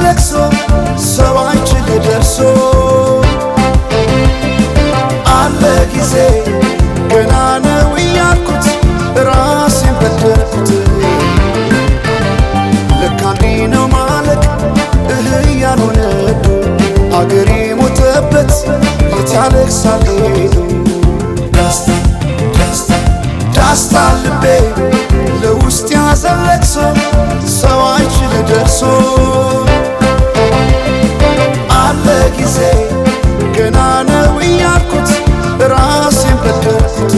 ለቅሶ ሰው አይችል ደርሶ አለ ጊዜ ገና ነው እያልኩት ራሴን በደልኩት ለካ እንዲህ ነው ማለቅ እህ ያልሆነ አገሬ ሞተበት የት ያለቅሳል ሄዶ ዳስታ ዳስታ ዳስታ ልቤ ለውስጥ ያዘን ለቅሶ ሰው አይችል ደርሶ አለ ጊዜ ገና ነው እያልኩት ራሴን በደልኩት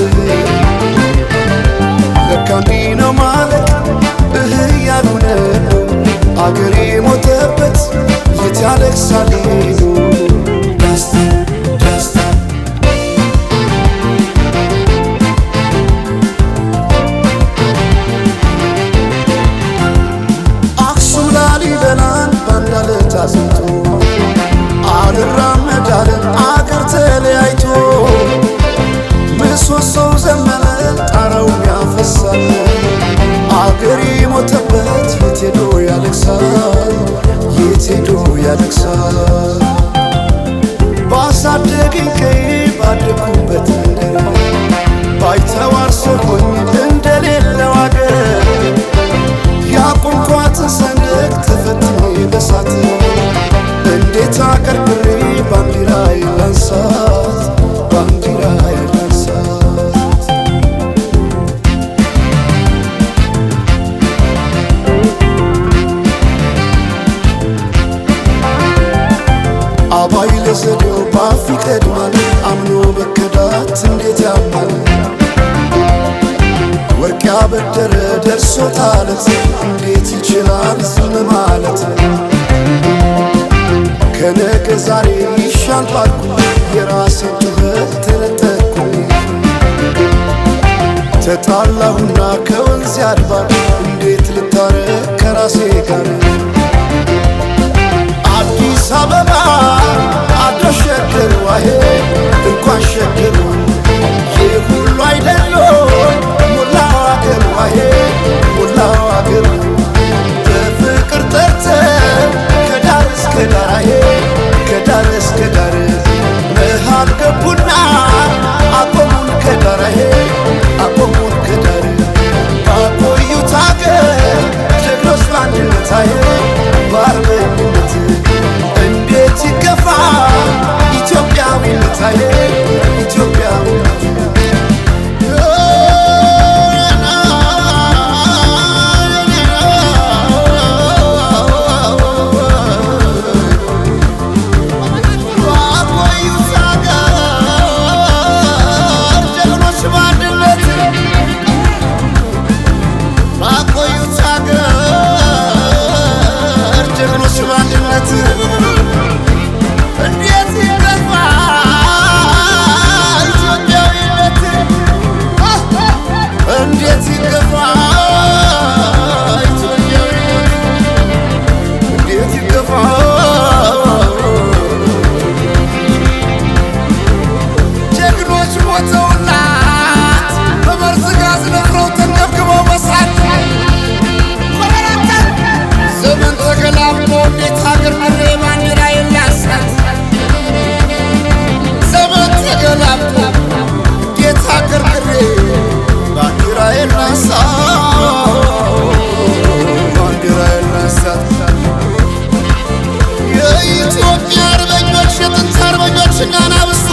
ለካ እንዲህ ነው ማለቅ እህ ያልሆነ አገሬ ሞተበት የት ያለቅሳል ሄዶ ዳስታ ዳስታ አክሱም ላሊበላን ባንዳ ዕለት አዝንቶ አልራመድ አለ አገር ተለያይቶ ምሰሶው ዘመነ ጣራውም ያፈሳል አገሬ ሞተበት የት ሄዶ ያለቅሳል የት ሄዶ ያለቅሳል ባሳደገኝ ቀዬ ባደኩበት መንደር ባይተዋር ሰው ሆኜ እንደሌለው አገር ያቆምኳትን ሰንደቅ ተፈትኜ በሳት እንዴት አቀርቅሬ ባንዲራዬን ላንሳት ባንዲራዬን ላንሳት አባይ ለዘዴው ባፍ ይቀድማል አምኖ በከዳት እንዴት ያማል ወርቅ ያበደረ ደርሶታለት እንዴት ይችላል ዝም ማለት ከነገ ዛሬ ይሻል ባልኩኝ የራሴን ጩኸት ተነጠቅኩኝ ተጣላሁና ከወንዝ አድባር እንዴት ልታረቅ ከራሴ ጋር አዲስ አበባ አዳሸገር ዋሄ እንኳን ሸገር ይህ ሁሉ አይደሎ ሞላው አገር ዋሄ ሞላው አገር በፍቅር ጠርተን ከዳር እስከ ዳር አሄ ከዳር እስከ ዳር መሃል ገቡና አቆሙን ከዳር አሄ አቆሙን ከዳር ባቆዩት አገር ጀግኖች በአንድነት አሄ በአርበኝነት እንዴት ይገፋ ኢትዮጵያዊነት አሄ ኢትዮጵያዊነት ባቆዩት አገር ጀግኖች በአንድነት ባቆዩት አገር ጀግኖች በአንድነት እንዴት ይገፋ ኢትዮጵያዊነት እንዴት ይገፋ ኢትዮጵያዊነት እንዴት ይገፋ ጀግኖች ሞተውላት በመርዝ ጋዝ ነፍረው ተንገብግበው በሳት ዘመን ተገላብጦ እንዴት ሀገር ምሬ ባንዲራዬን ላንሳት ዘመን ተገላብጦ እንዴት ሀገር ምሬ ባንዲራዬን ላንሳት ባንዲራዬን ላንሳት የኢትዮጵያ አርበኞች የጥንት አርበኞች እና አናብስቱ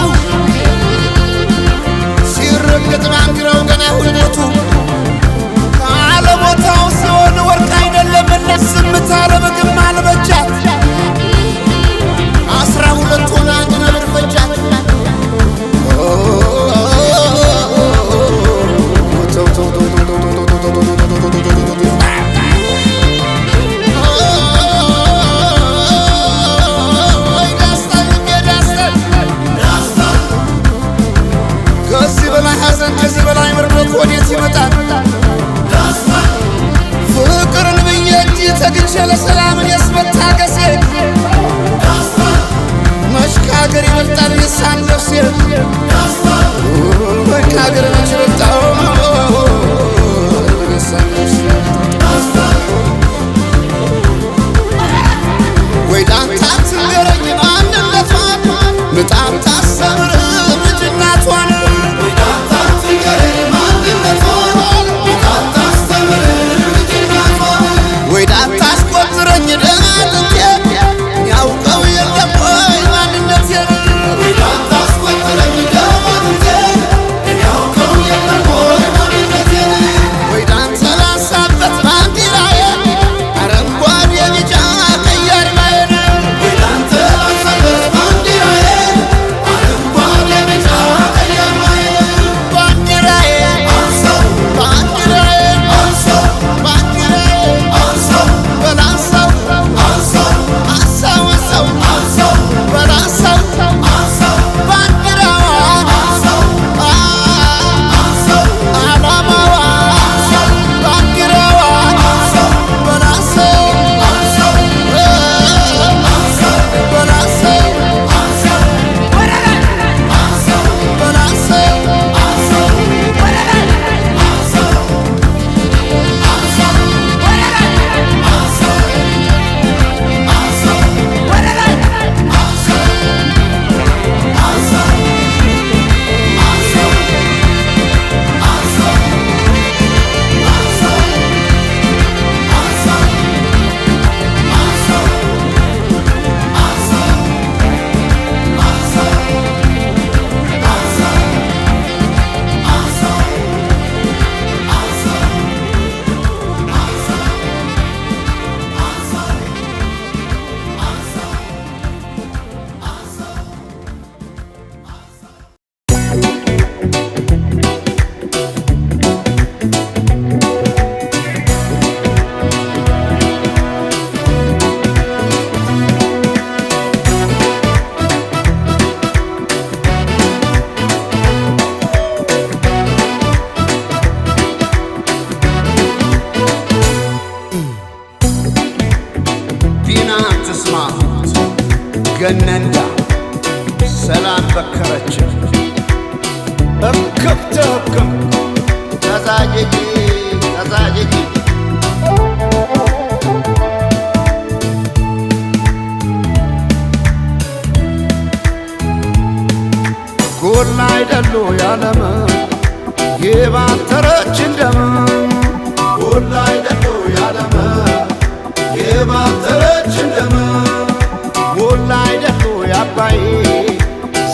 ሲረገጥ ባንዲራው ገና ሁለቱ ካለቦታው ሲሆን ወርቅ አይደለምና ዝምታ ለምግብ አልበጃት 12 ሆና አንድ ነብር ፈጃት ከዚህ በላይ ሐዘን ከዚህ በላይ መርዶት ወዴት ይመጣል? ፍቅርን ብዬ እንጂ ተግቼ ለሰላም እኔስ መታገሴ መች ከሀገር ይበልጣል የሳን ነፍሴ ከሀገር መች ይበልጣል የሳን ነፍሴ ወይ ገነንዳ ሰላም በከረች እክፍተ ህክም ተዛጅጂ ተዛጅጂ ጎላ አይደሉ ያለም የባተረች እንደም ጎላ አይደሉ ያለም የባተረች እንደም ጎላ አይደሉ ያባይ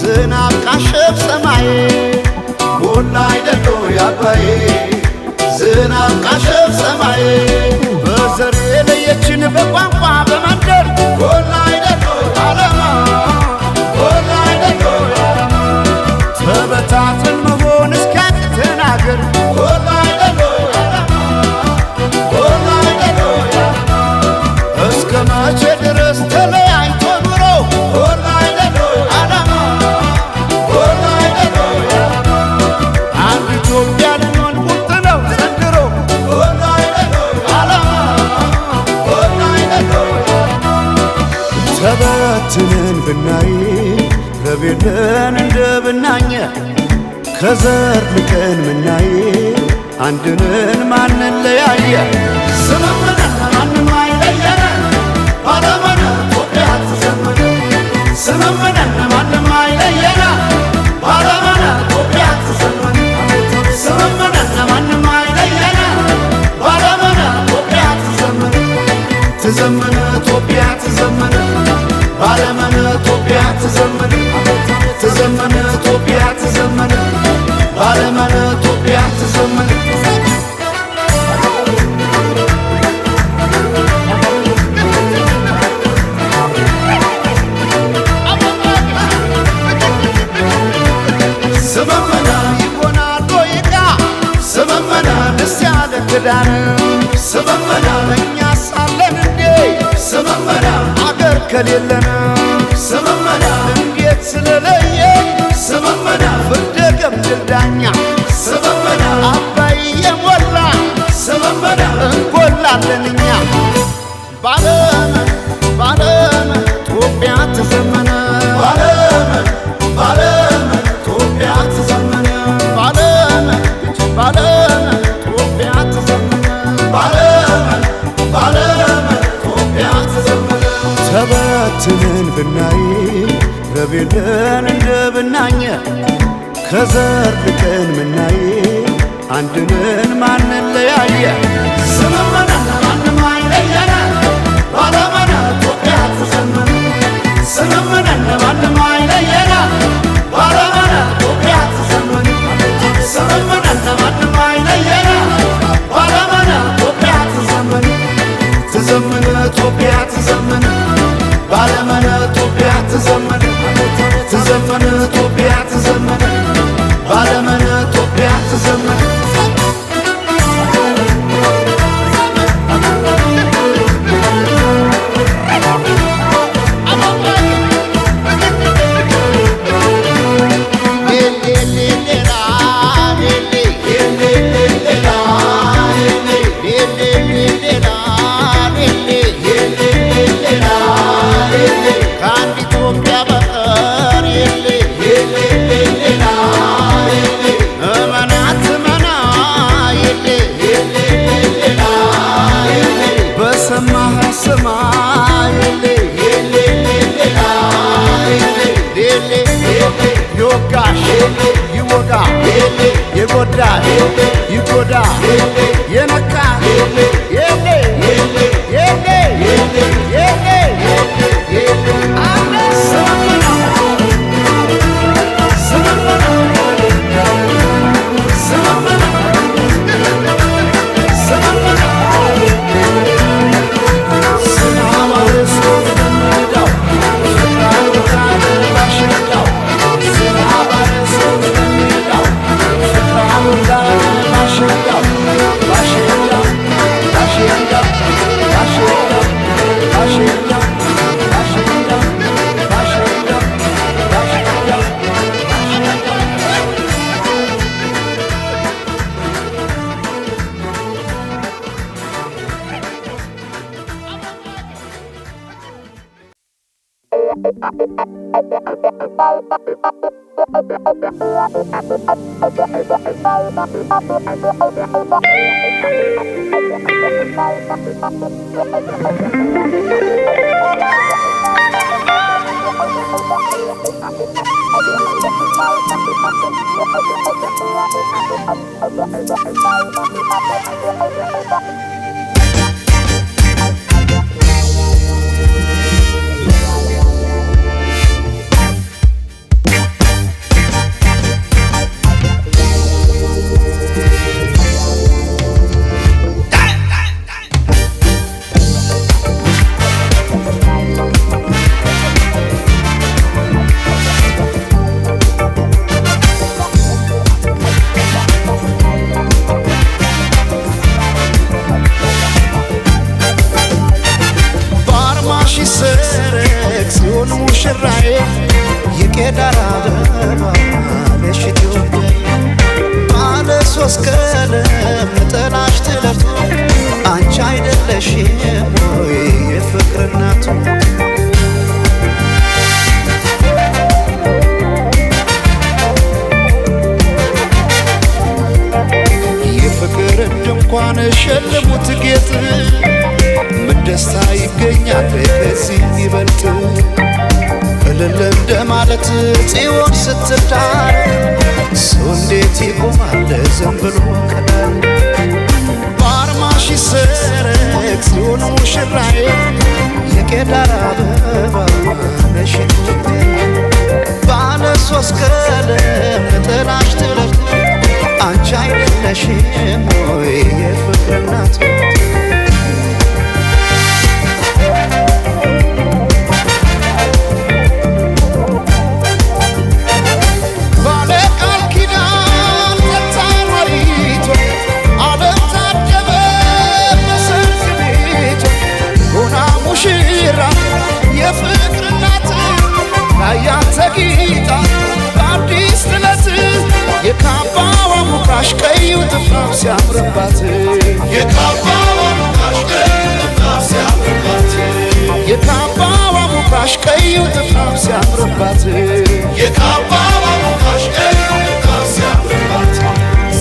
ዝናብ ቃሸፍ ሰማይ ጎላ አይደሉ ያባይ ዝናብ ቃሸፍ ሰማይ በዘር የለየችን በቋንቋ በመንደር ጎላ አይደሉ ያለም ጎላ አይደሉ ያለም ተበታትን መሆን እስኪያቅተን አገር ጎላ አይደሉ ያለም ጎላ አይደሉ ያለም እስከ መቼ ድረስ ተለያይቶ ኑሮ ጎላ አይደሉ ያለም ጎላ አይደሉ ያለም አንድ ኢትዮጵያ ልንሆን ቁርጥ ነው ዘንድሮ ጎላ አይደሉ ያለም ጎላ አይደሉ ያለም ተበትነን ብናይ ረቤለን እንደ ብናኘ ከዘር ልቀን ምናይ አንድንን ማንን ለያየ ስምምነን ማንም አይለየን ባለመን ኢትዮጵያ ትዘምን ስምምነን ማንም አይለየን ባለመን ኢትዮጵያ ትዘምን ስምምነን ማንም አይለየን ባለመን ኢትዮጵያ ትዘምን ትዘምን ኢትዮጵያ ትዘምን ባለመን ኢትዮጵያ ትዘምን ትዘምን ኢትዮጵያ ትዘምን ባለመን ኢትዮጵያ ትዘምን ስምምነ ይሆናል ወይቃ ስምምነ ደስ ያለ ክዳን ስምምነ እኛ ሳለን እንዴ ስምምነ አገር ከሌለን ስምምነ እንዴት ስለለየ ስምምነ ፍርደ ገምድል ዳኛ ስምምነ አባይ የሞላ ስምምነ እንጎላለን እኛ ባለመን ባለመን ኢትዮጵያ ትዘመነ ባለመን ባለመን ኢትዮጵያ ትዘመነ ባለመን ባለመን ኢትዮጵያ ትዘመነ ባለመን ባለመን ኢትዮጵያ ትዘመነ ተበትነን ብናይ ረቤለን እንደ ብናኘ ከዘር ልቀን ምናይ አንድንን ማንን ለያየ ስምምነን ማንም አይለየን ባለመን ኢትዮጵያ ትዘመነ ስምምነን ማንም አይለየን ባለመን ኢትዮጵያ ትዘመነ ስምምነን ማንም አይለየን ባለመን ኢትዮጵያ ትዘመነ ትዘመነ ኢትዮጵያ ትዘመነ ባለመን ኢትዮጵያ ትዘመነ ትዘመነ ኢትዮጵያ ትዘመነ ባለመን ኢትዮጵያ ትዘመነ ከአንድ ኢትዮጵያ በቀር የለ እመናት መና የለ በሰማህ ስማ የለ ይወጋሽ ይወጋ የጎዳሽ ይጎዳ የነካ የለ የለ የለ የለ ስምምነ ስምምነ ስምምነ ስምምነ ስናባርሶ ሸልሙት ጌጥ ምን ደስታ ይገኛል ከዚህ ይበልጥ? እልል እንደማለት ጽዮን ስትዳር ሰው እንዴት ይቆማል ዝም ብሎ ከዳር? ባርማሽ ይሰረቅ ጽዮን ሙሽራዬ የቄዳር አበባ ነሽ ኢትዮጵያ። ባለ ሶስት ቀለም ነጠላሽ ጥለት አንቺ አይደለሽም ወይ የፍቅር እናት? ባለ ቃል ኪዳን ተታማሪቷ ዓለም ታደመ በሰርግ ቤቷ ሆና ሙሽራ የፍቅር እናት ላያት ተጊጣ በአዲስ ጥለት የካባዋ ሙካሽ ቀዩ ጥፍራም ሲያምርባት የካባዋ ሙካሽ ቀዩ ጥፍራም ሲያምርባት የካባዋ ሙካሽ ቀዩ ጥፍራም ሲያምርባት የካባዋ ሙካሽ ቀዩ ጥፍራም ሲያምርባት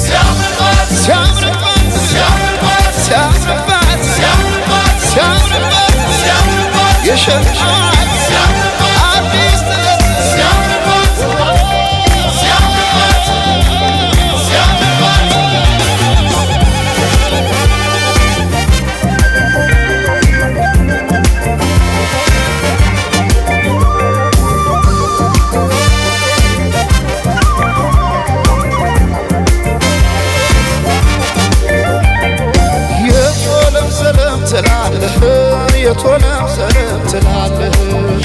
ሲያምርባት ሲያምርባት ሲያምርባት ሲያምርባት ሲያምርባት ሲያምርባት ሲያምርባት የሸማት ሲያምርባት አዲስ ጥለት ሲያምርባት ሲያምርባት ሲያምርባት። የቶለም ዘለም ትላለህ የቶለም ዘለም ትላለህ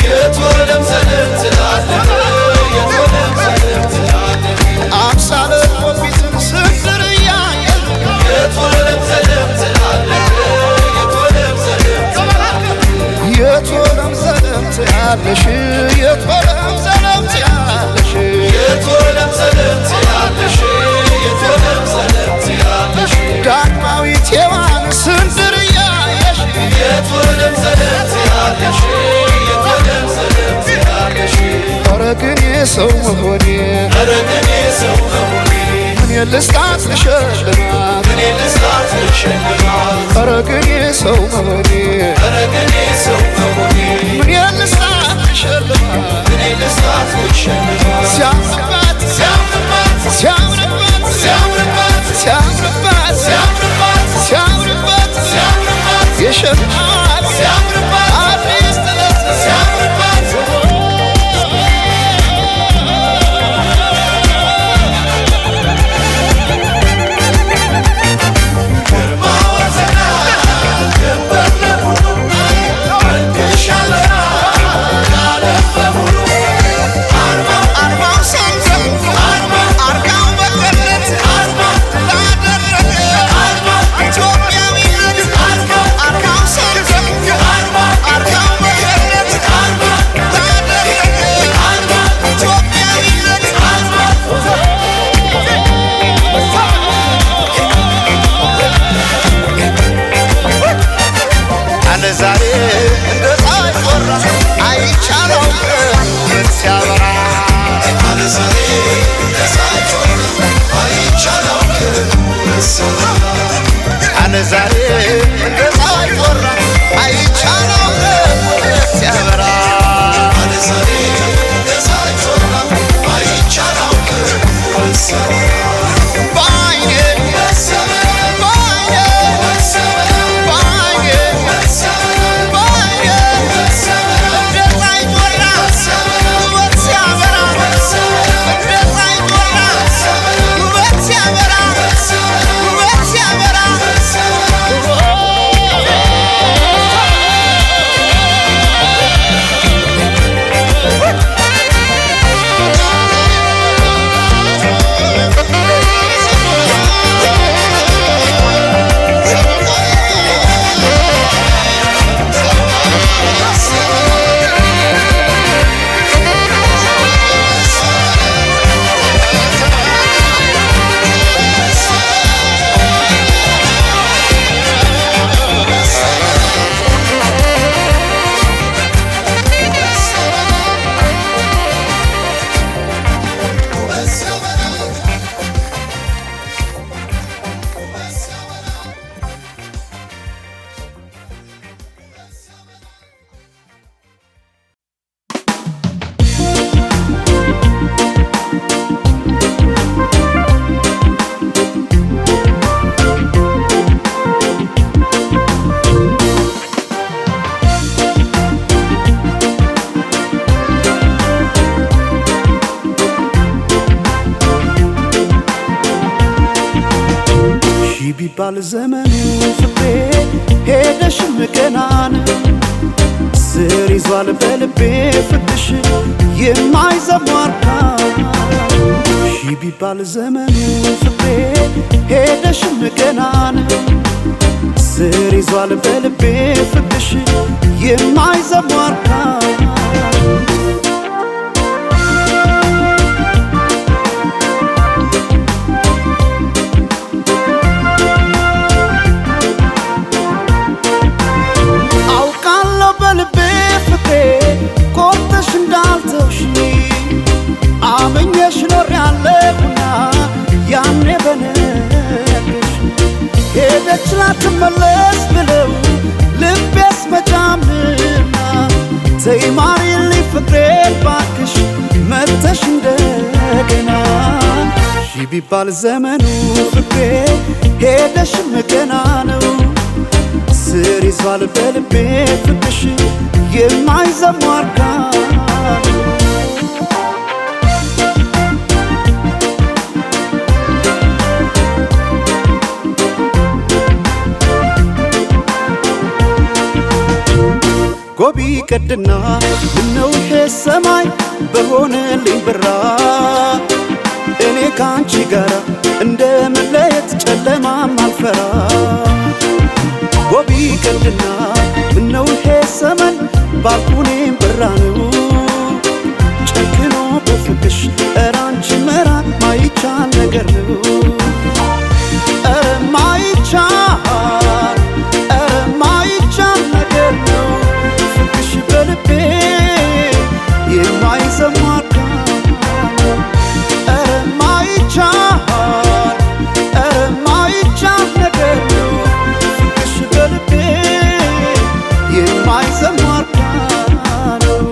የቶለም ዘለም ትላለህ የቶለም ዘለም ትላለህ አምሳለ ቆቢትን ስንዝር እያየህ የቶለም ዘለም ትላለህ የቶለም ዘለም ትላለህ የቶለም ዘለም ትያለሽ የቶለም ዘለም ትያለሽ የቶለም ዘለም ትያለሽ የቶለም ዘለም ትያለሽ ዳግማዊት ሔዋን ስንዝር እያየሽ የቶለም ዘለም ትያለሽ የቶለም ዘለም ትያለሽ። ኧረ ግን የሰው መሆኔ ኧረ ግን የሰው መሆኔ ምን ልስጣት ልሸልማት እኔ ልስጣት ልሸልማት ኧረ ግን የሰው መሆኔ ኧረ ግን የሰው መሆኔ ምን ልስጣት ልሸልማት እኔ ልስጣት ልሸልማት ሲያምርባት ሲያምርባት ሲያምርባት ሲያምርባት ሲያምርባት ሲያምርባት ሲያምርባት ሲያምርባት የሸማት ሲያምርባት አዲስ ጥለት ሲያምርባት። ግርማዋ ዘና ድንበር ለሁሉ መልክሽ አበራ ለዓለም በሙሉ። ቢባል ዘመኑ ፍቅሬ ሄደሽም ገና ነው። ስር ይዟል በልቤ ፍቅርሽ የማይዘሟርካ። ሺ ቢባል ዘመኑ ፍቅሬ ሄደሽም ገና ነው። ስር ይዟል በልቤ ፍቅርሽ የማይዘሟርካ። አውቃለሁ በልቤ ፍቅሬ ቆርጠሽ እንዳልተውሽ፣ አምኜሽ ኖሬያለሁና ያኔ በነግርሽ። ሄደች ላትመለስ ብለው ልቤስ መጫምና፣ ተይ ማሪልኝ ፍቅሬን ባክሽ መተሽ እንደገና። ሺ ቢባል ዘመኑ ፍቅሬ ሄደሽም ገና ነው። ስር ይዟል በልቤ ፍቅርሽ የማይዘሟርካ። ጎቢ ቀድና ምነው ይሄ ሰማይ በሆነልኝ ብራ፣ እኔ ካንቺ ጋራ እንደ መለየት ጨለማም አልፈራ። ጎቢ ቀድና ምነው ይሄ ሰመን ባልኩኔም ብራ ነው። ጨክኖ በፍቅሽ ኧረ አንቺ መራቅ ማይቻል ነገር ነው። ኧረ ማይቻል፣ ኧረ ማይቻል ነገር ነው። ፍቅርሽ በልቤ የማይዘሟርካ። ኧረ ማይቻል፣ ኧረ ማይቻል ነገር ነው። ፍቅርሽ በልቤ የማይዘሟርካ ነው።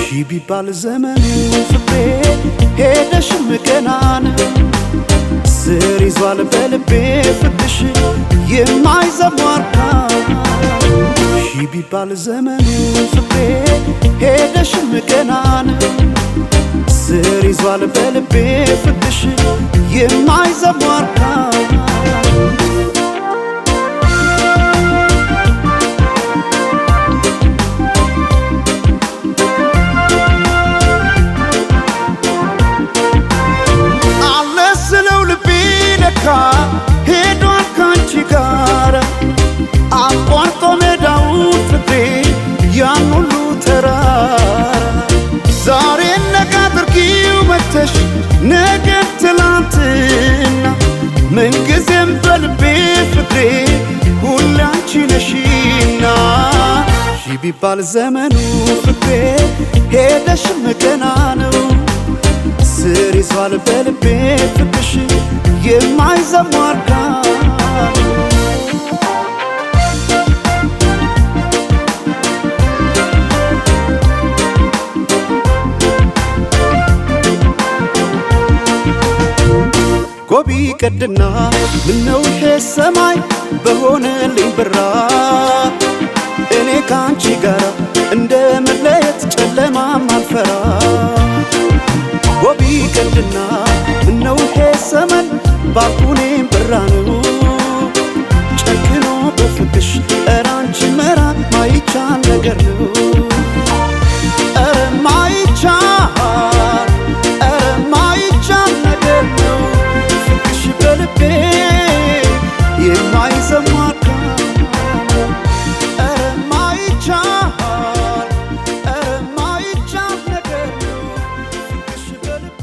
ሺ ቢባል ዘመኑ ፍቅሬ ሄደሽም ገና ነው። ስር ይዟል በልቤ ፍቅርሽ የማይዘሟርካ። ሺ ቢባል ዘመኑ ፍቅሬ ሄደሽም ገና ነው። ስር ይዟል በልቤ ፍቅርሽ የማይዘሟርካ። አለ ስለው ልቤ ለካ ሄዷል ካንቺ ጋር፣ አቋርጦ ሜዳውን ፍቅሬ ያን ሁሉ ተራራ። ዛሬ ነገ አድርጊው መተሽ ነገ ትላንትና፣ ምንጊዜም በልቤ ፍቅሬ ሁሌ አንቺ ነሽና። ሺ ቢባል ዘመኑ ፍቅሬ ሄደሽም ገና ነው። ስር ይዟል በልቤ ፍቅርሽ የማይዘሟርካ። ጎቢ ቀድና ምነው ይሄ ሰማይ በሆነልኝ ብራ፣ እኔ ካንቺ ጋራ እንደ መለየት ጨለማም አልፈራ። ጎቢ ቀድና ምነው ይሄ ሰመን ባልኩኔም ብራ ነው። ጨክኖ በፍቅሽ ኧረ አንቺ መራቅ ማይቻል ነገር ነው። ኧረ ማይቻል፣ ኧረ ማይቻል ነገር ነው። ፍቅርሽ በልቤ የማይዘሟርካ። ኧረ ማይቻል፣ ኧረ ማይቻል ነገር ነው። ፍቅርሽ በልቤ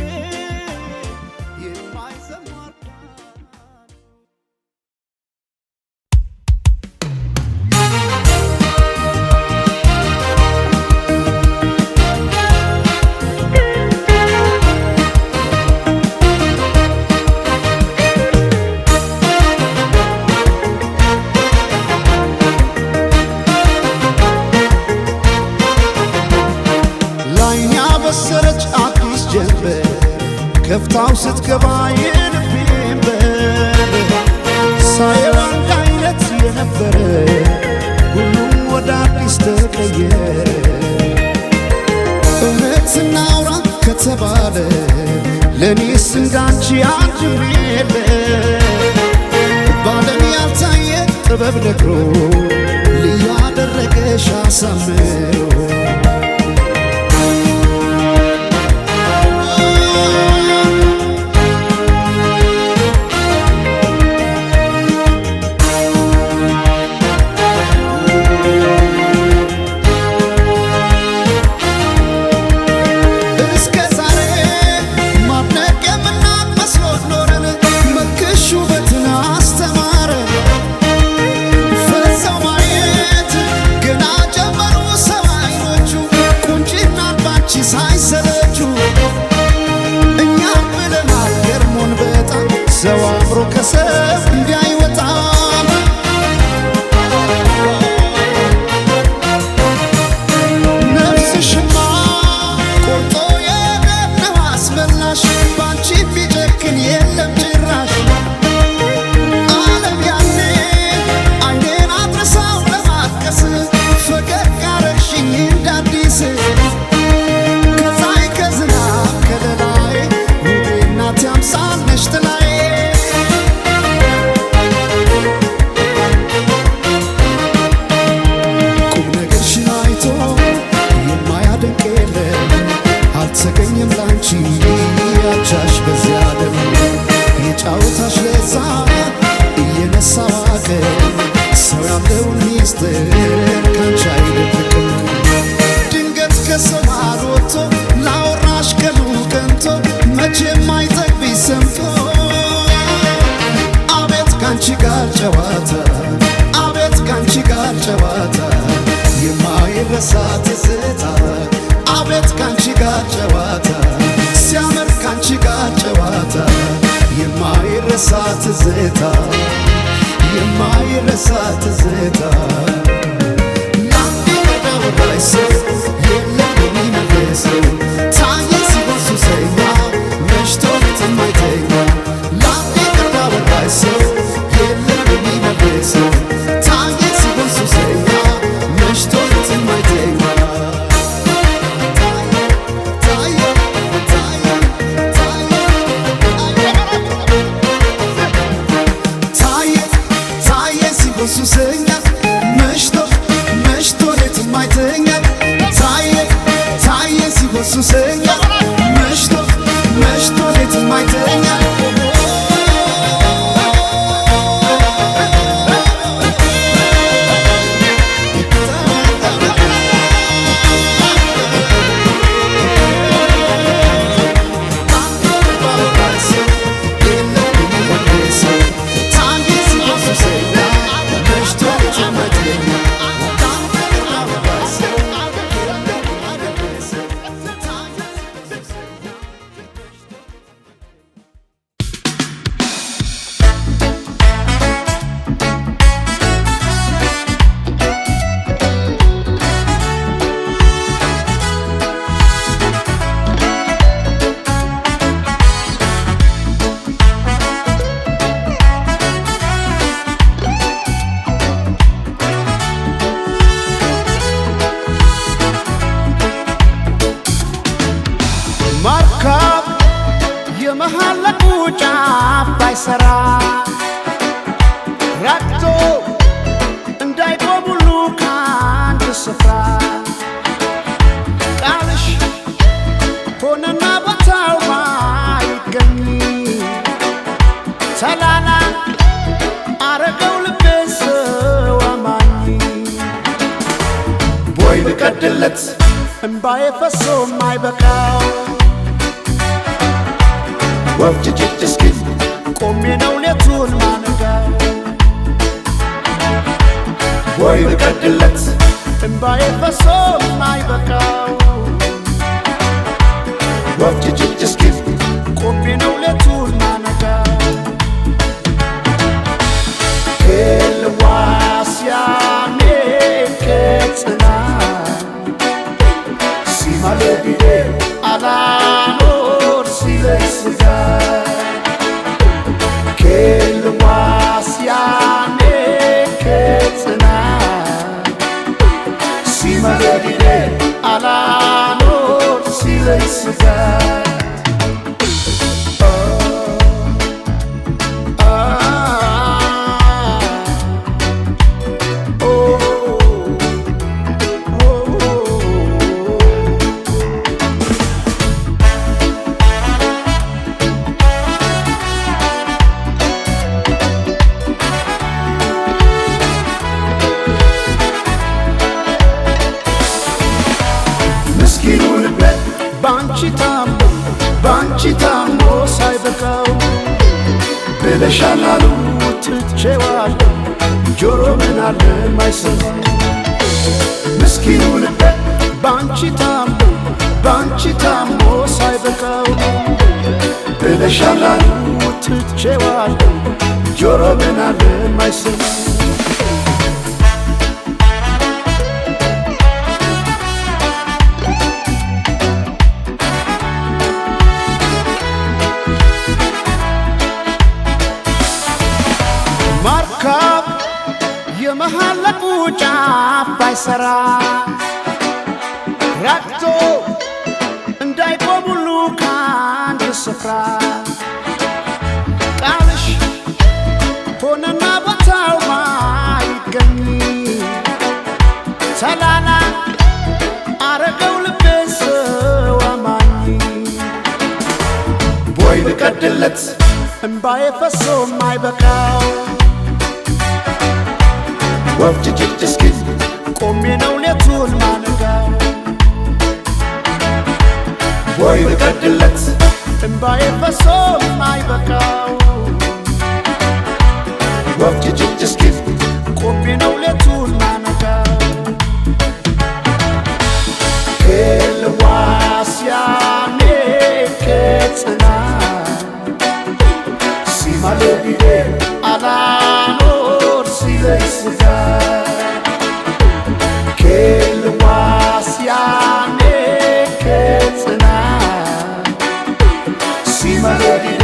ከፍታው ስትገባ የልቤን በር ሳየው አንድ አይነት የነበረ ሁሉም ወደ አዲስ ተቀየረ። እውነት እናውራ ከተባለ ለእኔስ እንዳንቺ አንድም የለ። ባለም ያልታየ ጥበብ ነግሮ ልዩ አደረገሽ አሳምሮ። እስከ ዛሬ ማድነቅ የምናቅ መስሎን ኖረን መልክሽ ውበትን አስተማረ። ፈዘው ማየት ገና ጀመሩ ሰው አይኖቹ ቁንጅናን ባንቺ ሳይሰለቹ። እኛም ብለናል ገርሞን በጣም ሰው አምሮ ከሰው እንዲህ አይወጣም። ነፍስሽማ ቆርጦ የደነው አስመላሽ ባንቺ ቢጨክን የለም ጭራሽ። ዓለም ያኔ አይኔን አድርሳው ለማልቀስ ፈገግ አረግሽኝ እንደ አዲስ። ከፀሐይ ከዝናብ ከለላዬ ውቤ እናቴ አምሳል ነሽ ጥላዬ። ቁም ነገርሽን አይቶ የማያደንቅ የለም፣ አልተገኘም ላንቺ አቻሽ በዚያ ዓለም። የጫወታሽ ለዛ እየነሳ ዋቀ ሰው ያለውን ሚስጥር ካንቺ አይደብቅም። ድንገት ከሰው መሃል ወጥቶ ላወራሽ ቀኑ ቀንቶ መቼም አይጠግብሽ ሰምቶ። አቤት ካንቺ ጋር ጨዋታ፣ አቤት ካንቺ ጋር ጨዋታ፣ የማይረሳ ትዝታ። አቤት ካንቺ ጋር ጨዋታ ሲያምር ካንቺ ጋር ጨዋታ የማይረሳ ትዝታ፣ የማይረሳ ትዝታ። ለአንዴ ቀዳወራሽ ሰው የለም የሚመልሰው ታየ ሲሆን ሱሰኛ መሽቶ የማይተኛ። ለአንዴ ቀዳወራሽ ሰው የለም የሚመልሰው ታየ ሲሆን ሱሰኛ መሽቶ የማይተኛ። ታየ ታየ ታየ ታየ ታየ ሲሆን ሱሰኛ መሽቶ መሽቶ ሌት የማይተኛ። ታየ ታየ ሲሆን ሱሰኛ መሽቶ መሽቶ ሌት የማይተኛ። መርከብ የመሐለቁ ጫፍ ባይሰራ ረግቶ እንዳይቆም ሁሉ ከአንድ ስፍራ ቃልሽ ሆነና ቦታው ባይገኝ ተላላ አረገው ልቤ ሰው አማኝ። ቦይ ብቀድለት እምባዬ ፈሶ የማይበቃው ወፍ ጭጭ እስኪል ቆሜ ነው ሌቱን ማነጋው። ቦይ ብቀድለት እምባዬ ፈሶ የማይበቃው ወፍ ጭጭ እስኪል ቆሜ ነው ሌቱን ማነጋው። ክልዋስያኔ ከጽና ሲማለቢዴ አላኖር ሲለይ ስጋ ባንቺ ታሞ ሳይበቃው ብለሻል አሉ ትቼዋለሁ ጆሮ ምን አለ ማይሰማ ምስኪኑ ልቤ ባንቺ ታሞ ባንቺ ታሞ ሳይበቃው ብለሻል አሉ ትቼዋለሁ ጆሮ ምን አለ ማይሰማ መርከብ የመሐለቁ ጫፍ ባይሰራ ረግቶ እንዳይቆም ሁሉ ከአንድ ስፍራ ቃልሽ ሆነና ቦታው ማይገኝ ተላላ አረገው ልቤን ሰው አማኝ ቦይ ብቀድለት እምባዬ ፈሶ ማይበቃው ወፍ ጭጭጭ እስኪል ቆሜ ነው ሌቱን ማነጋው ቦይ ብቀድለት እምባዬ ፈሶ ማይበቃው ወፍ ጭጭጭ እስኪል ቆሜ ነው ሌቱን ማነጋው ክልዋስያኔ ከጽና ሲማለቢዴ አላኖር ሲለይ ስጋ ክልዋስያኔ ከጽና ሲማለቢዴ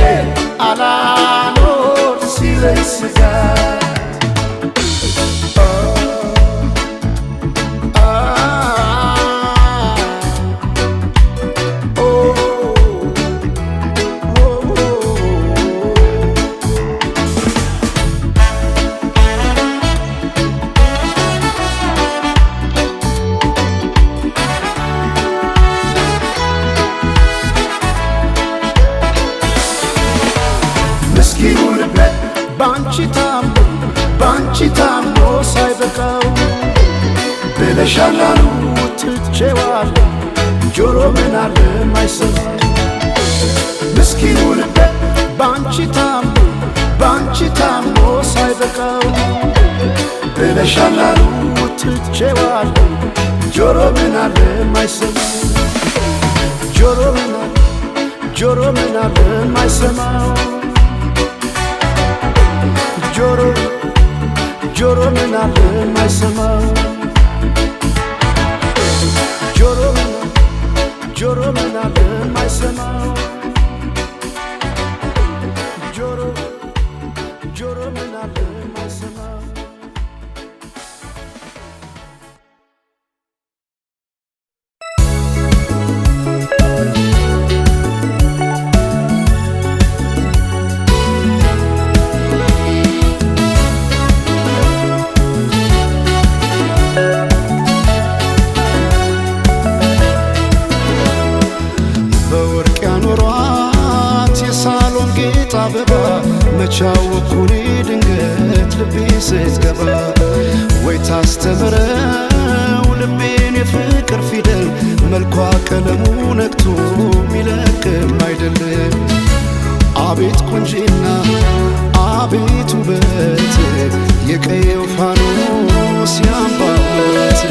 አላኖር ሲለይ ስጋ ምስኪኑ ልቤ ባንቺ ታሞ ባንቺ ታሞ ሳይበቃው ብለሻል አሉ ትቼዋለሁ ጆሮ ምን አለ ማይሰማ ምስኪኑ ልቤ ባንቺ ታሞ ባንቺ ታሞ ሳይበቃው ብለሻል አሉ ትቼዋለሁ ጆሮ ምን አለ ማይሰማ ጆሮ ምን አለ ጆሮ ምን አለ ማይሰማው ጆሮ ጆሮ ምን አለ ማይሰማው ጆሮ ምን ጆሮ ምን አለ ማይሰማው ጆሮ ጆሮ ምን አለ ማይሰማው በወርቅ ያኖሯት የሳሎን ጌጥ አበባ መቻወኩኔ ድንገት ልቤ ስትገባ ወይ ታስተምረው ልቤን የፍቅር ፊደል መልኳ ቀለሙ ነክቶ ሚለቅም አይደለም። አቤት ቁንጂና አቤት ውበት የቀየው ፋኖስ ያምባበት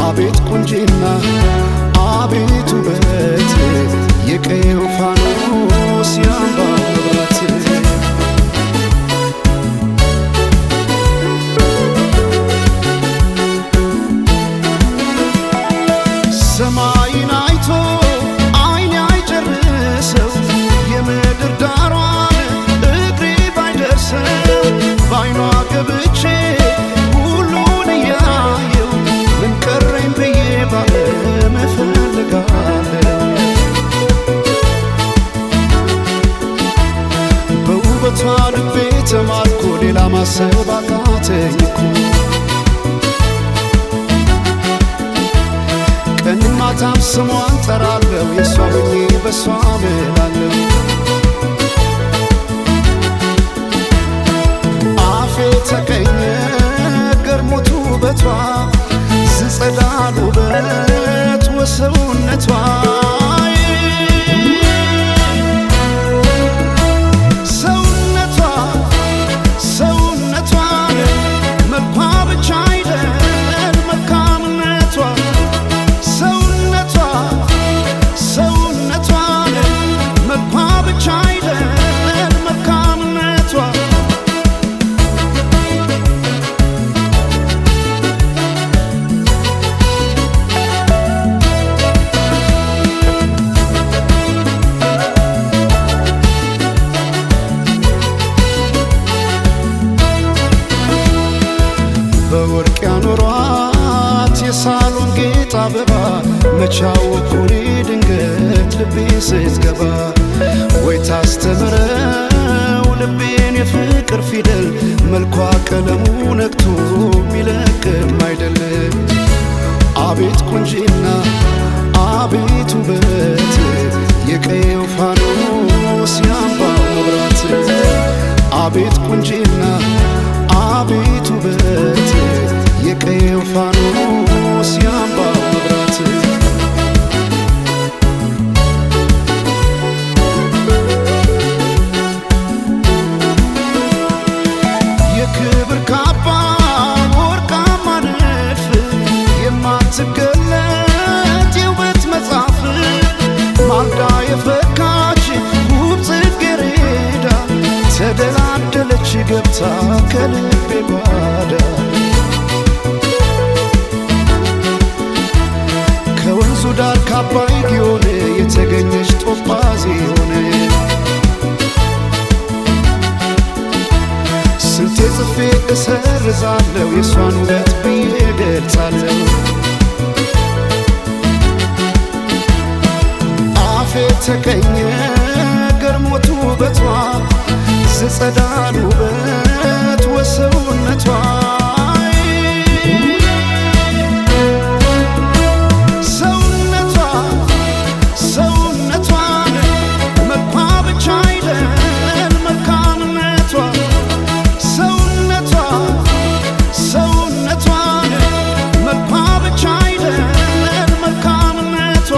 አቤት ቁንጂና አቤት ውበት የቀየው ፋኖስ ያምባበት ሰማይን አይቶ አይን አይጨርሰው የምድር ዳሯን እግሬ ባይደርሰው በአይኗ ገብቼ ሁሉን እያየው ምን ቀረኝ ብዬ ባለም እፈልጋለሁ። በውበቷ ልቤ ተማርኮ ሌላ ማሰብ አቃተኝ እኮ ቀን ማታም ስሟን ጠራለው የእሷ ሆኜ በሷ ምላለሁ አፌ ተቀኘ ገርሞት ውበቷ ዝጸዳል ውበት ወሰውነቷ ያኖሯት የሳሎን ጌጥ አበባ መቻወኩኔ ድንገት ልቤ ስትገባ ወይ ታስተምረው ልቤን የፍቅር ፊደል መልኳ ቀለሙ ነክቶ ሚለቅም አይደለም። አቤት ቁንጂና አቤት ውበት የቀየው ፋኖስ ያምባው መብራት አቤት ቁንጂና አቤት ውበት የቀየው ፋኖስ ያምባው መብራት። የክብር ካባ ወርቃማ ንድፍ የማትገለጥ የውበት መጽሐፍ ማልዳ የፈካች ውብ ጽጌረዳ ተደላደለች ገብታ ከልቤ ጓዳ ከወንዙ ዳር ካባይ ግዮን የተገኘች ጦጳዚዮን ስንቴ ጽፌ እሰርዛለሁ የሷን ውበት ብዬ እገልጻለሁ። አፌ ተቀኘ ገርሞት ውበቷ ዝጸዳል ውበት ወሰውነቷ ሰውነቷ ሰውነቷን መልኳ ብቻ አይደል መልካምነቷ ሰውነቷ ሰውነቷን መልኳ ብቻ አይደል መልካምነቷ።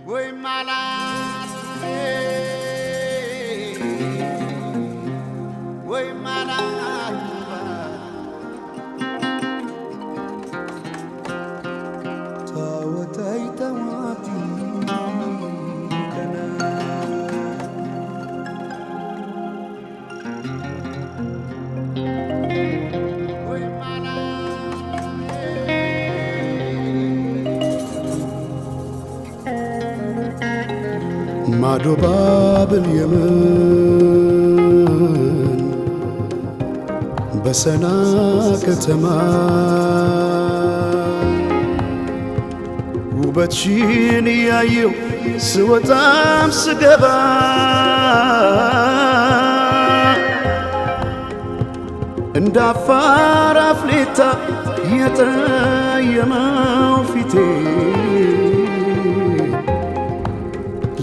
ወይ ማላት ወይ ማላት ታወታይ ተዋቲ ከና ወይ ማላት ማዶ ባብል የመን በሰና ከተማ ውበትሽን እያየው ስወጣም ስገባ እንደ አፋር አፍሌታ የጠየመው ፊቴ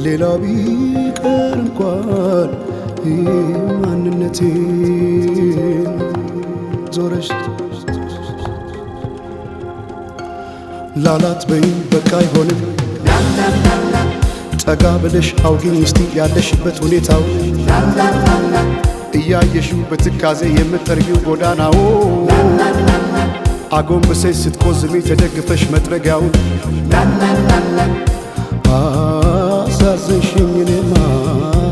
ሌላው ቢቀር እንኳን ማንነቴ ዞረሽ ላላት በይኝ በቃ አይሆንም ጠጋ ብለሽ አውጊኝ እስቲ ያለሽበት ሁኔታው እያየሽው በትካዜ የምትጠርጊው ጎዳናው አጎንብሰሽ ስትቆዝሚ ተደግፈሽ መጥረጊያውን አሳዘንሽኝ እኔማ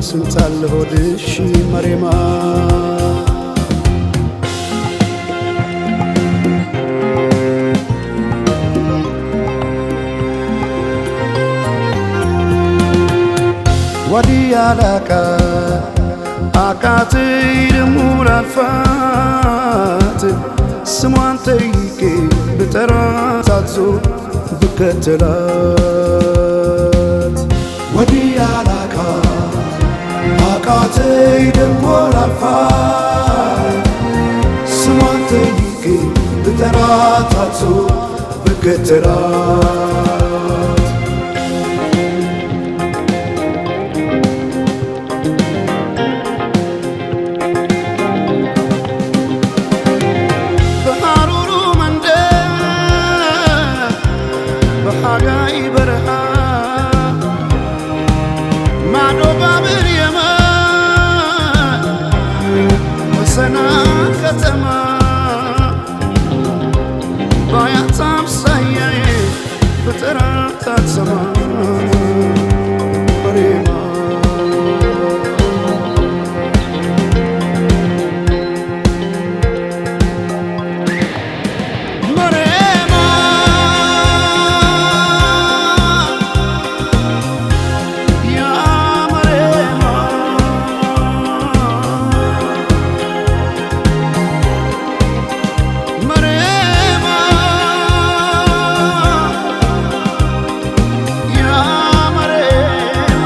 ስንታለ ሆድሽ መሬማ። ወዲያ ላቃ አቃተኝ ደሞ ላልፋት ስሟን ጠይቄ ብጠራት አትዞር ብከተላት ወዲያ ላቃ አቃተኝ ደሞ ላልፋት ስሟን ጠይቄ ብጠራት አትዞር ብከተላት። በሐሩሩ መንደር በሐጋይ በረሃ ማዶ ባብር የመን በሰና ከተማ ባያት አምሳያዬ ብጠራት አትሰማ መሬማ። መሬማ ያ መሬማ መሬማ ያ መሬማ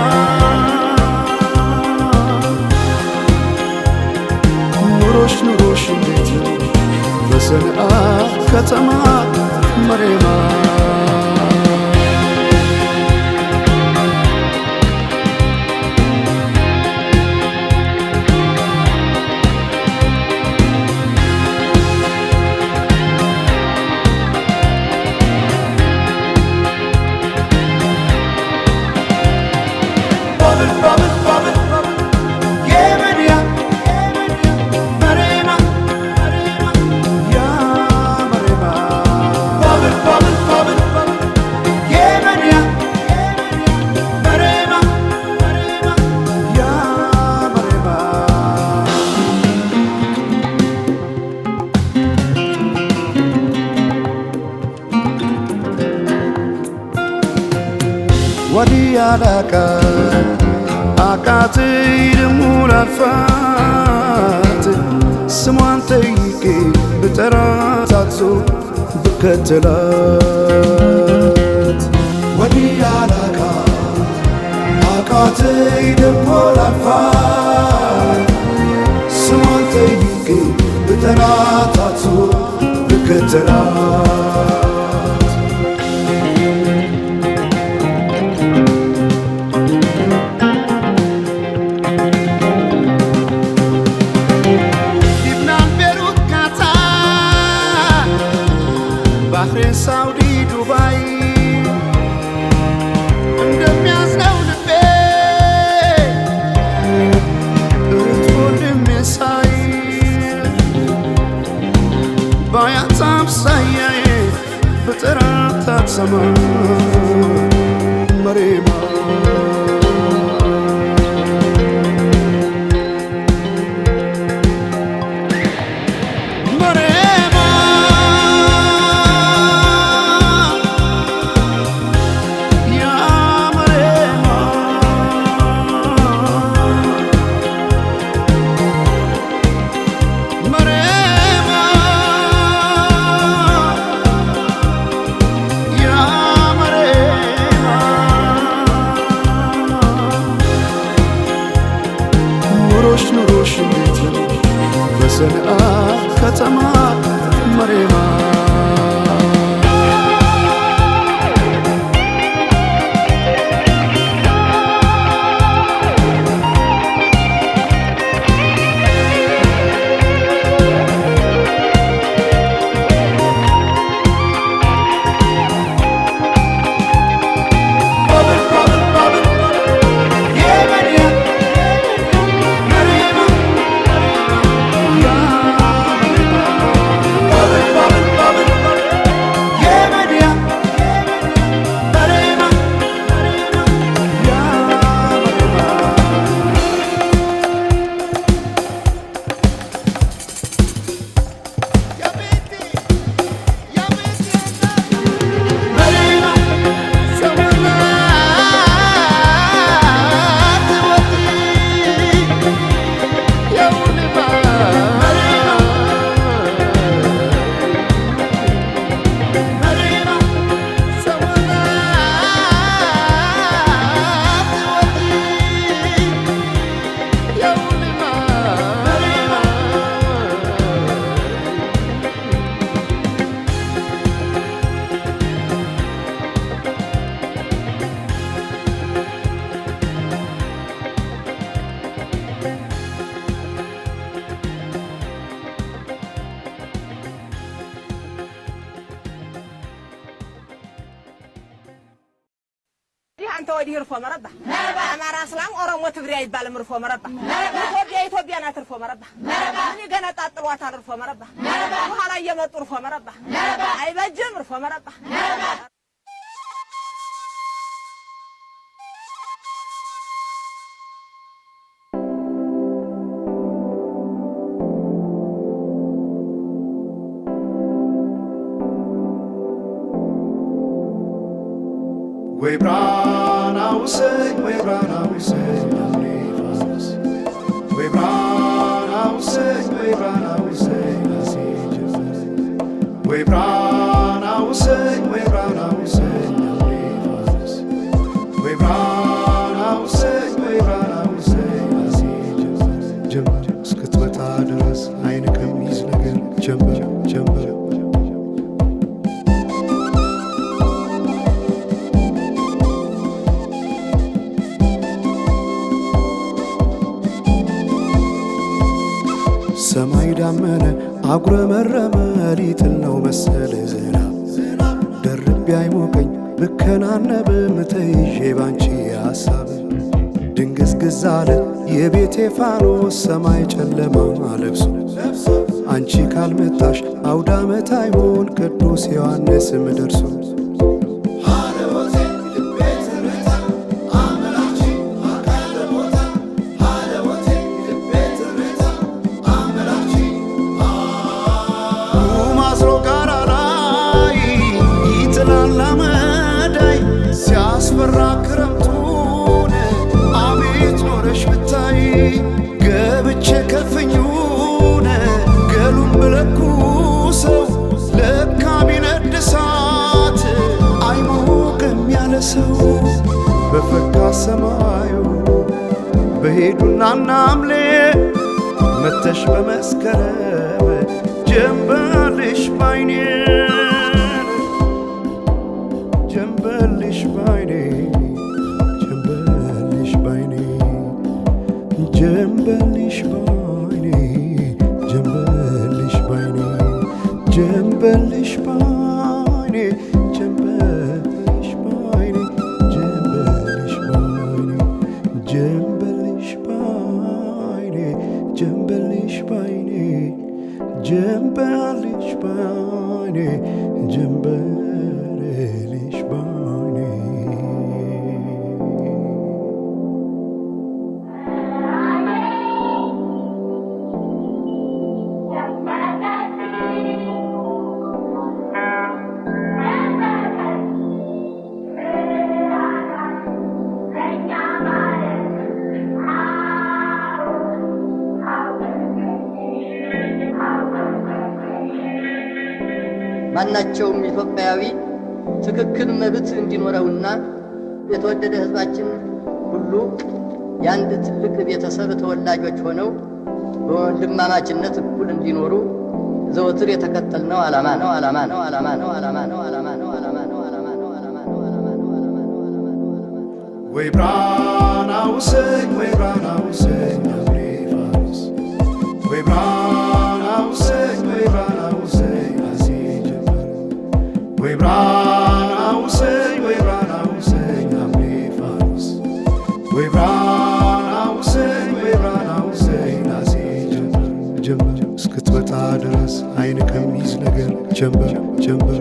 ኑሮሽ ኑሮሽ እንዴት ነው በሰንዓ ከተማ መሬማ? ባብል ባብል ባብል የመንያ መሬማ ያ መሬማ ባብል ባብል ባብል የመንያ መሬማ ያ መሬማ። ወዲያ ላቃት አቃተኝ ደሞ ላልፋት ስሟን ጠይቄ ብጠራት አትዞር ብከተላት። ወዲያ ላቃት አቃተኝ ደሞ ላልፋት ስሟን ጠይቄ ብጠራት አትዞር ብከተላት። ሊብናን፣ ቤሩት፣ ካታር፣ ባህሬን፣ ሳውዲ፣ ዱባይ እንደሚያዝነው ልቤ እህት ወንድሜ ሳይ ባያት አምሳያዬ ብጠራት አትሰማ መሬማ። መሬማ ያ መሬማ መሬማ ያ መሬማ። ካንተ ወዲህ እርፎ መረባ አማራ፣ እስላም፣ ኦሮሞ፣ ትግሬ አይባልም። እርፎ መረባ ኢትዮጵያ ኢትዮጵያ ናት። እርፎ መረባ ምን ይገነጣጥሏታል? እርፎ መረባ በኋላ እየመጡ እርፎ መረባ አይበጅም። እርፎ መረባ። ወይ ብርሃን አውሰኝ፣ ወይ ብርሃን አውሰኝ አምኔ ፋኖስ፣ ወይ ብርሃን አውሰኝ፣ ወይ ብርሃን አውሰኝ ናሴ ጀመር፣ ወይ ብርሃን አውሰኝ፣ ወይ ብርሃን አውሰኝ አምኔ ፋኖስ፣ ወይ ብርሃን አውሰኝ፣ ወይ ብርሃን አውሰኝ ናሴ ጀመር። ጀመር እስክትመጣ ድረስ አይን ከሚይዝ ነገር ጀንበር ጀንበር። ሰማይ ዳመነ አጉረመረመ ሊጥል ነው መሰል ዝናብ፣ ደርቤ አይሞቀኝ ብከናነብም ተይዤ ባንቺ ሐሳብ። ድንግዝግዝ አለ የቤቴ ፋኖስ ሰማይ ጨለማ ለብሶ፣ አንቺ ካልመጣሽ አውዳመት አይሆን ቅዱስ ዮሐንስም ደርሶ። ማዝሮ ጋራ ላይ ይጥላል አመዳይ ሲያስፈራ ክረምቱን አቤት ኖረሽ ብታይ። ገብቼ ከፍኙን ገሉን ብለኩሰው ለካ ቢነድ እሳት አይሞቅም ያለ ሰው። በፈካ ሰማዩ በሄዱና ናምሌ መተሽ በመስከረም ጀንበልሽ ባይኔ፣ ጀንበልሽ ባይኔ፣ ጀንበልሽ ባይኔ፣ ጀንበልሽ ባይኔ፣ ጀንበልሽ ባይኔ፣ ጀንበልሽ ባይኔ፣ ጀንበልሽ ባይኔ፣ ጀንበልሽ ባይኔ፣ ጀንበልሽ ባይኔ፣ ጀንበልሽ ባይኔ፣ ጀንበልሽ ባይኔ፣ ጀንበልሽ ባይኔ። ማናቸውም ኢትዮጵያዊ ትክክል መብት እንዲኖረውና የተወደደ ሕዝባችን ሁሉ የአንድ ትልቅ ቤተሰብ ተወላጆች ሆነው በወንድማማችነት እኩል እንዲኖሩ ዘወትር የተከተልነው ዓላማ ነው፣ ዓላማ ነው፣ ዓላማ ነው፣ ዓላማ ነው፣ ዓላማ ነው፣ ዓላማ ነው፣ ዓላማ ነው፣ ዓላማ ነው፣ ዓላማ ነው፣ ዓላማ ነው፣ ዓላማ ነው፣ ዓላማ ነው። ወይ ብርሃን አውሰኝ፣ ወይ ብርሃን አውሰኝ አምኔ ፋኖስ፣ ወይ ብርሃን አውሰኝ፣ ወይ ብርሃን አውሰኝ ናሴ ጀመር፣ ወይ ብርሃን አውሰኝ፣ ወይ ብርሃን አውሰኝ አምኔ ፋኖስ፣ ወይ ብርሃን አውሰኝ፣ ወይ ብርሃን አውሰኝ ናሴ ጀመር። ጀመር እስክትመጣ ድረስ አይን ከሚይዝ ነገር ጀንበር ጀንበር።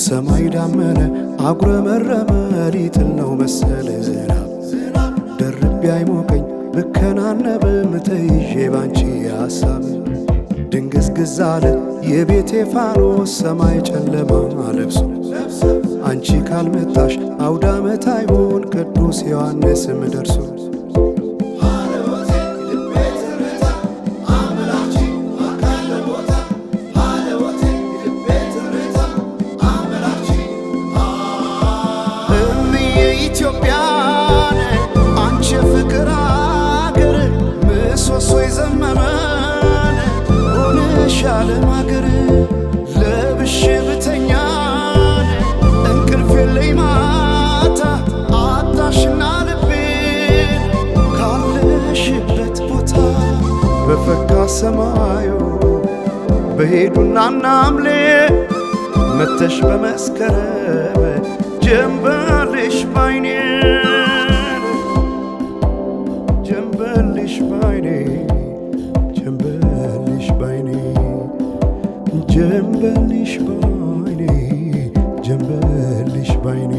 ሰማይ ዳመነ አጉረመረመ ሊጥል ነው መሰል ዝናብ፣ ደርቤ አይሞቀኝ ብከናነብም ተይዤ ባንቺ ሐሳብ። ድንግዝግዝ አለ የቤቴ ፋኖስ ሰማይ ጨለማ ለብሶ፣ አንቺ ካልመጣሽ አውዳመት አይሆን ቅዱስ ዮሐንስም ደርሶ። እምዬ ኢትዮጵያን አንቺ የፍቅር አገር ምሰሶ የዘመመን ሆነሽ ዓለም አገር። ለብሼ ብተኛን እንቅልፍ የለኝ ማታ አጣሽና ልቤን ካለሽበት በፈካ ሰማዩ በሄዱና ናምሌ መተሽ በመስከረም ጀንበልሽ ባይኔ፣ ጀንበልሽ ባይኔ፣ ጀንበልሽ ባይኔ፣ ጀንበልሽ ባይኔ፣ ጀንበልሽ ባይኔ፣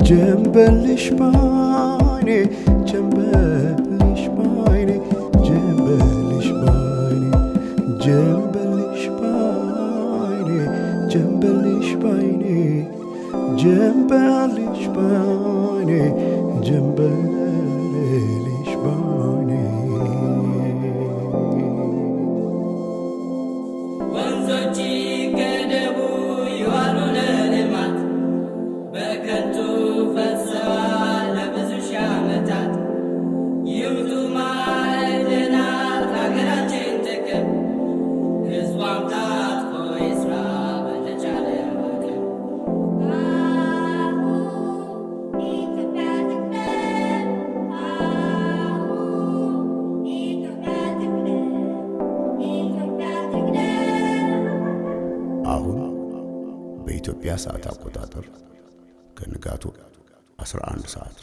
ጀንበልሽ ባይኔ፣ ጀንበልሽ ባይኔ፣ ጀንበልሽ ባይኔ፣ ጀንበልሽ ባይኔ፣ ጀንበልሽ ባይኔ፣ ጀንበልሽ ባይኔ፣ ጀንበልሽ ባይኔ። ወንዞች ይገደቡ ይዋሉ ለልማት፣ በከንቱ ፈሰዋል ለብዙ ሺህ ዓመታት። ይውጡ ማዕድናት ለሀገራችን ጥቅም፣ ሕዝቧም ታጥቆ ይስራ በተቻለ አቅም። ኢትዮጵያ ትቅደም፣ ኢትዮጵያ ትቅደም፣ ኢትዮጵያ ትቅደም። አሁን በኢትዮጵያ ሰዓት አቆጣጠር ከንጋቱ 11 ሰዓት።